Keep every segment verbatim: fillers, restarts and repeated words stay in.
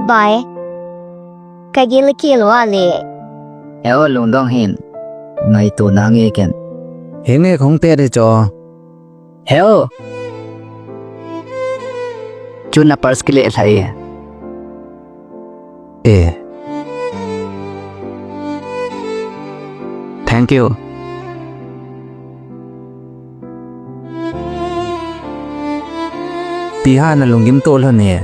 Bye. Kagil kil vale. Heo lungdong hih in. Ngaito nange ken. Hinge khong te de cho. Heo. Chuna pars kile thai. Eh. Thank you. Pi ha na lunggim to lhon e.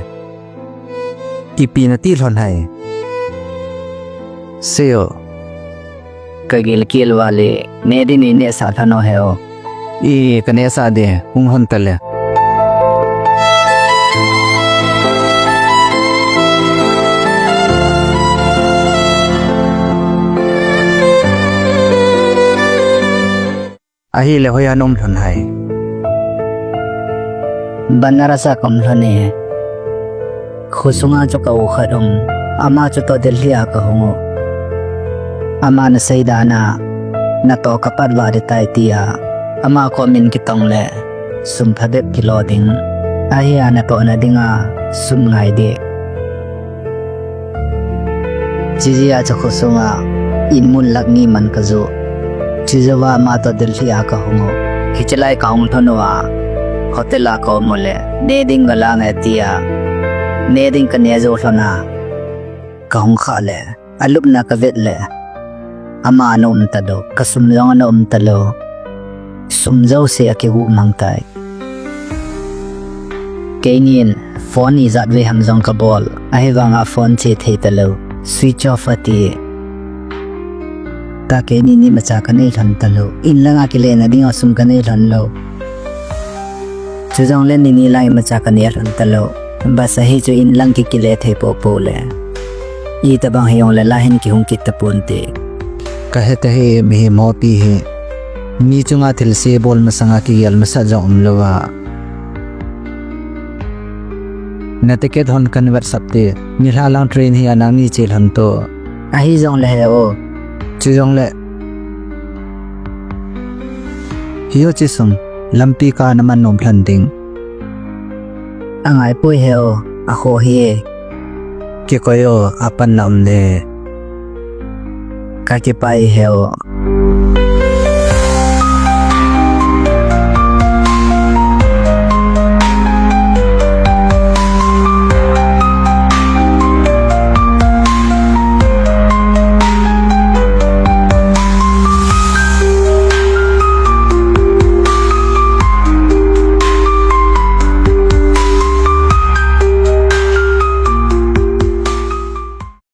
Ipi nati lhon hai. Seo. Kagil kil vale, ne ding ni nehsah lhon o heo. I, kanehsah de, hung lhon tale. Ahile hoiya na um lhon hai. Banaras a ka um lhon e. Khosunga chu ka u khat um. Ama chu toh Delhi a ka hung u. Ama na seidan a, natoh ka pat vah ding tai tia. Ama kom in kitong le sum phabep kilo ding. Ahia natohna dinga sum ngai ding. Chujeh a chu khosunga in mun lakh ni man ka joh. Chujouva ama toh Delhi a ka hung u. Hiche lai ka hung lhon uva hotel a ka um u le, ne ding ka la nge tia, ne ding ka ne jou lhon a, ka hung khah le, alupna ka vet le, ama ana um talou, ka sum jong ana um talou. Sum jouse akigu mang tai. Keinin phone ijat vei ham jong ka bol, ahivanga phone che thei talou, switch off ati. Ta keini ni imacha ka nei lhon talou, in langa kile na dinga sum ka nei lhon lou. Chujongle nini lang imacha ka ne lhon talou. Bas ahi chu in lang kikile thei poupou le, itobang hijongle la hin kihung kit taponte. Ka he tahih e, mihem hopi hi. Mi chunga thilse bol masanga kigel masat jong umlouva. Na ticket hon kan WhatsApp te. Nilhah lang train hi a nangni che lhon to. Ahijongle he o. Chujongle. Hiyo chi sum, lampi ka na man nom lhon ding. Angai poi he o, akhoh hi e. Kikoi o, apan na um le. Ka kipah e he o.